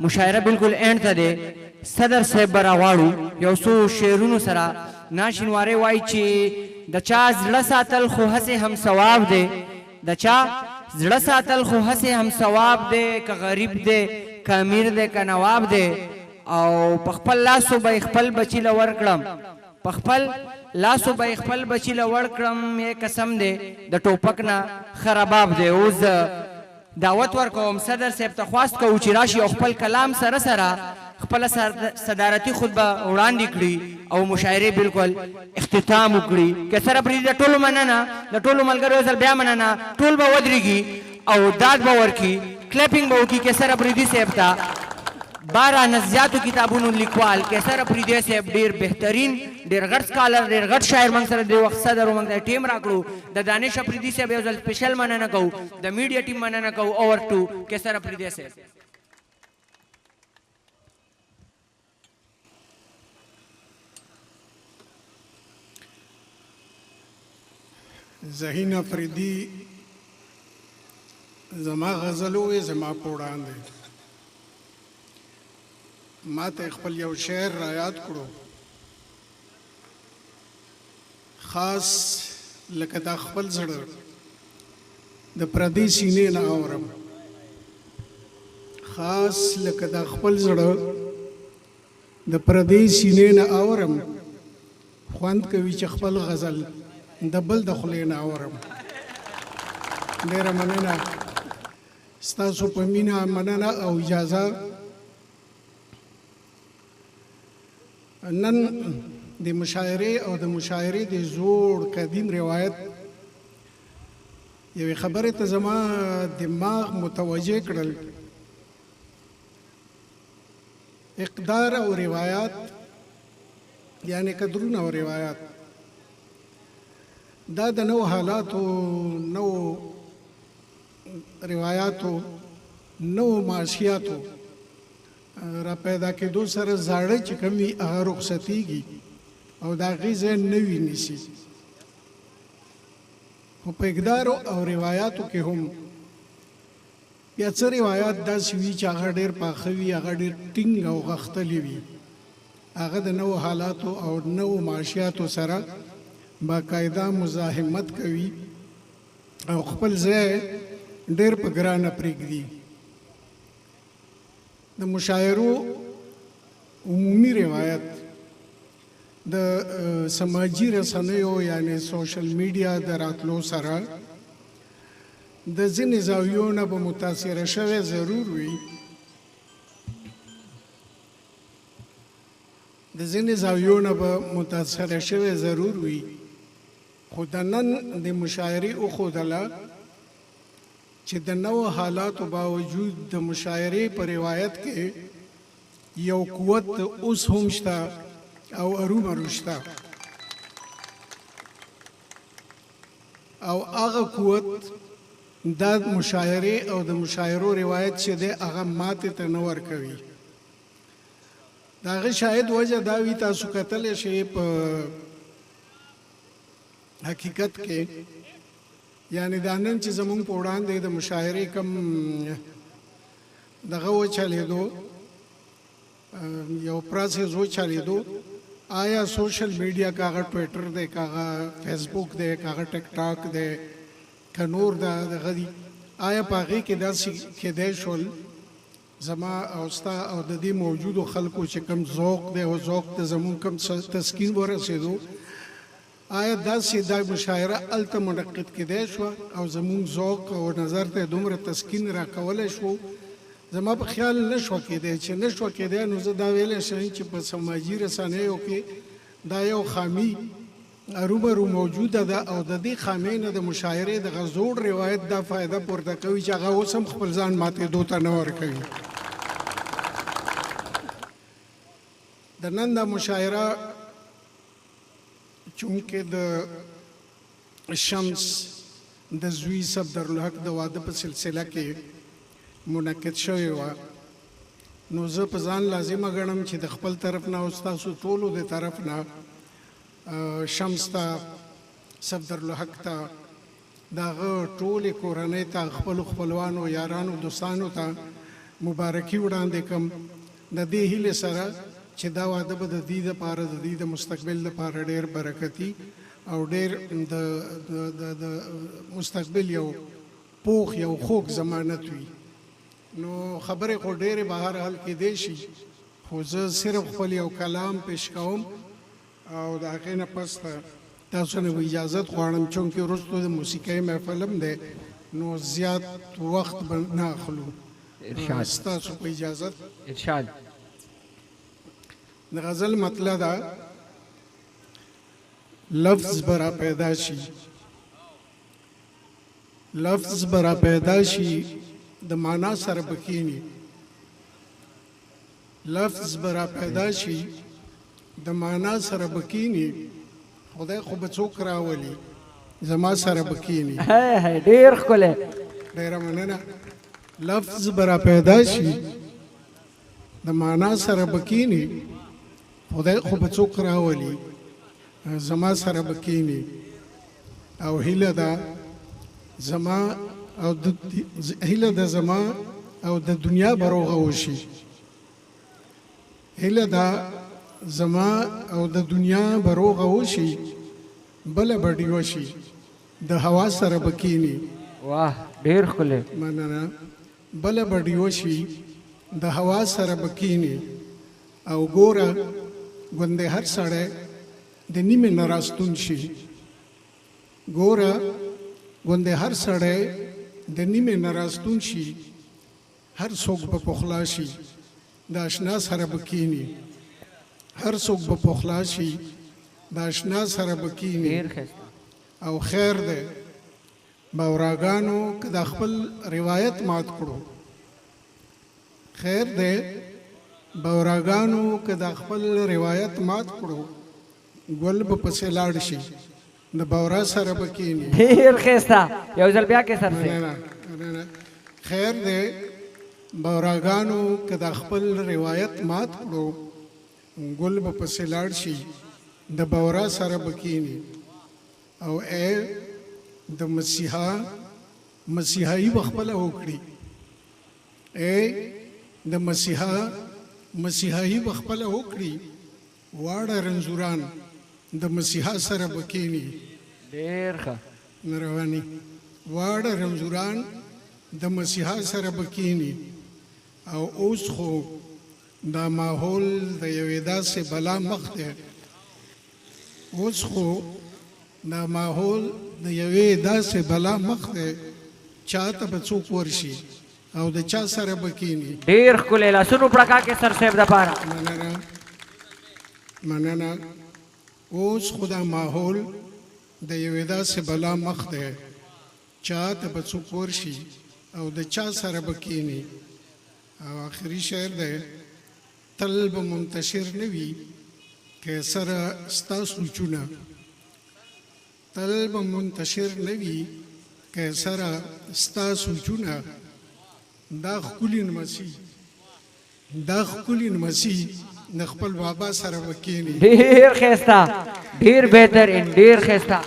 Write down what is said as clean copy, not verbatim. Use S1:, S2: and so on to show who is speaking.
S1: مشاعره بالکل end ته دی. صدر صاحب به راغواړو یو څو شعرونو سره. ناشینواری وایي چې د چا زړه ساتل خو هسې هم ثواب دی، د چا زړه ساتل خو هسې هم ثواب دی، که غریب دی که امیر دی که نواب دی. او په خپل لاسو به یې خپل بچي له ورکړم، په خپل لاسو به یې خپل بچي له وړکړم، یې قسم دی د ټوپک نه ښه رباب دی. اوس زه دعوت ورکوم صدر صاحب ته، خواست کوو چې راشي او خپل کلام سره سره خپله صدارتي خطبه وړاندې کړي او مشاعرې بالکل اختتام وکړي. قیصر اپریدي، د ټولو مننه، د ټولو ملګرو یو ځل بیا مننه. ټول به ودرېږي او داد به ورکړي، clapping به وکړي قیصر اپریدي صاحب ته. 12 نه زیاتو کتابونو لیکوال قیصر اپریدی صاحب، ډیر بهترین، ډیر غټ scholar، ډیر غټ شاعر، موږ سره د وخت صدر، موږ ته ټیم راکړو. د دانش اپریدي صاحب یو ځل special مننه کوو، د media team مننه کوو. Over to قیصر اپریدی صاحب.
S2: ذهین افریدي زما غزل وې زما په وړاندې، ما ته خپل یو شعر را یاد کړو، خاص لکه دا خپل زړه د پردې سینې نه اورم، خاص لکه دا خپل زړه د پردې سینې نه اورم، خوند کوي چې خپل غزل د بل د خولې نه اورم. ډېره مننه، ستاسو په مینه مننه او اجازه. نن د مشاعرې او د مشاعرې د زوړ قدیم روایت یوې خبرې ته زما دماغ متوجه کړل. اقدار او روایات، یعنی قدرونه او روایات، دا د نو حالاتو، نو روایاتو، نو معاشیاتو را پیدا کېدو سره زاړه چې کوم وي هغه رخصتېږي او د هغې ځای نوي نیسي. خو په اقدارو او روایاتو کې هم بیا څه روایات داسې وي چې هغه ډېر پاخه وي، هغه ډېر ټینګ او غښتلي وي، هغه د نوو حالاتو او نوو معاشیاتو سره باقاعده مزاحمت کوي او خپل ځای ډېر په ګرانه پرېږدي. د مشاعرو عمومي روایت د سماجي رسنیو یعنی social media د راتلو سره د ځینې زاویو نه به متاثره شوی ضرور وي، د ځینې زاویو نه به متاثره شوی ضرور وي، خو د نن د مشاعرې وښودله چې د نوو حالاتو باوجود د مشاعرې په روایت کې یو قوت اوس هم شته او ارومرو شته، او هغه قوت دا مشاعرې او د مشاعرو روایت چې دی هغه ماتې ته نه ورکوي. د هغه شاید وجه دا وي، تاسو کتلی شئ په حقیقت کې، یعنی دا نن چې زمونږ په وړاندې د مشاعرې کوم دغه وچلېدو، یو process وچلېدو، آیا social media، که هغه ټویټر دی، که هغه فیسبوک دی، که هغه ټیک ټاک دی، که نور دا دغه دي، آیا په هغې کې داسې کېدای شول زما او ستا او د دې موجودو خلکو چې کوم ذوق دی او ذوق ته زمونږ کوم تسکین ورسېدو، آیا داسې دا مشاعره هلته منعقد کېدای شوه او زمونږ ذوق او نظر ته دومره تسکین راکولی شو؟ زما په خیال نه شوه کېدای. چې نه شوه کېدای، نو زه دا ویلی شم چې په سماجي رسنیو کې دا یو خامي ارومرو موجوده ده او د دې خامۍ نه د مشاعرې دغه زوړ روایت دا فایده پورته کوي چې هغه اوس هم خپل ځان ماتېدو ته نه ورکوي. د نن دا مشاعره چونکه د شمس د زوی صفدرالحق د واده په سلسله کې منعقد شوې وه، نو زه په ځان لازمه ګڼم چې د خپل طرف نه او ستاسو ټولو د طرف نه شمس ته، صفدرالحق ته، د هغه ټولې کورنۍ ته، خپلو خپلوانو، یارانو، دوستانو ته مبارکي وړاندې کوم، د دې هیلې سره چې دا واده به د دوی دپاره، د دوی د مستقبل دپاره ډېر برکتي او ډېر د د د مستقبل یو پوخ، یو خوږ ضمانت وي. نو خبرې خو ډېرې به هر حال کېدی شي، خو زه صرف خپل یو کلام پیش کوم او د هغې نه پس ته تاسو نه به اجازت غواړم، چونکې وروستو د موسیقۍ محفل هم دی، نو زیات وخت به نه اخلو.
S1: ارشاد.
S2: ستاسو په اجازت.
S1: ارشاد.
S2: د غزل مطلع ده. لفظ به را پیدا شي، لفظ به را پیدا شي، د معنا سره به کښېني. لفظ به را پیدا شي، د معنا سره به کښېني، خدای خو به څوک راولي، زما سره به کښېني.
S1: هی هی، ډیر ښکلی.
S2: ډېره مننه. لفظ به را پیدا شي، د معنا سره به کښېني، خدای خو به څوک راولي، زما سره به کښېني. او هیله ده زما او د هیله ده زما او د دنیا به روغه وشي. هیله ده زما او د دنیا به روغه وشي، بله به ډیوه شي، د هوا سره به کښېني.
S1: واه، ډیر ښکلی.
S2: مننه. بله به ډیوه شي، د هوا سره به کښېني. او ګوره ګوندې هر سړی د نیمې نه راستون شي. ګوره ګوندې هر سړی د نیمې نه راستون شي، هر څوک به پخلا شي، د اشنا سره به کښېني. هر څوک به پخلا شي، د اشنا سره به کښېني.
S1: ډیر ښایسته.
S2: او خیر دی باوراګانو که دا خپل روایت مات کړو. خیر دی باوراګانو که دا خپل روایت مات کړو، ګل به پسې لاړ شي، د باورا سره به کښېني.
S1: ډیر ښایسته، یو ځل بیا قیصر صاحب.
S2: مننه، مننه. خیر دی باوراګانو که دا خپل روایت مات کړو، ګل به پسې لاړ شي، د باورا سره به کښېني. او ای د مسیحا مسیحایی به خپله وکړي. ای د مسیحا مسیحایی به خپله وکړي، واړه رنځوران د مسیحا سره به کښېني.
S1: ډیر ښه.
S2: مهرباني. واړه رنځوران د مسیحا سره به کښېني. او اوس خو دا ماحول د یوې داسې بلا مخ دی. اوس خو دا ماحول د یوې داسې بلا مخ دی، چاته به څوک ورشي او د چا سره به کښېني.
S1: ډیر ښکلی، لاسونو پړکا قیصر صاحب دپاره.
S2: مننه، مننه. اوس خو دا ماحول د یوې داسې بلا مخ دی، چاته به څوک ورشي او د چا سره به کښېني. او آخري شعر دی. تل به منتشر نه وي قیصره ستا سوچونه. تل به منتشر نه وي قیصره ستا سوچونه، دا ښکلي نمسي، دا ښکلي نمسي د خپل بابا سره به کښېني.
S1: ډیر ښایسته، ډیر بهترین، ډیر ښایسته.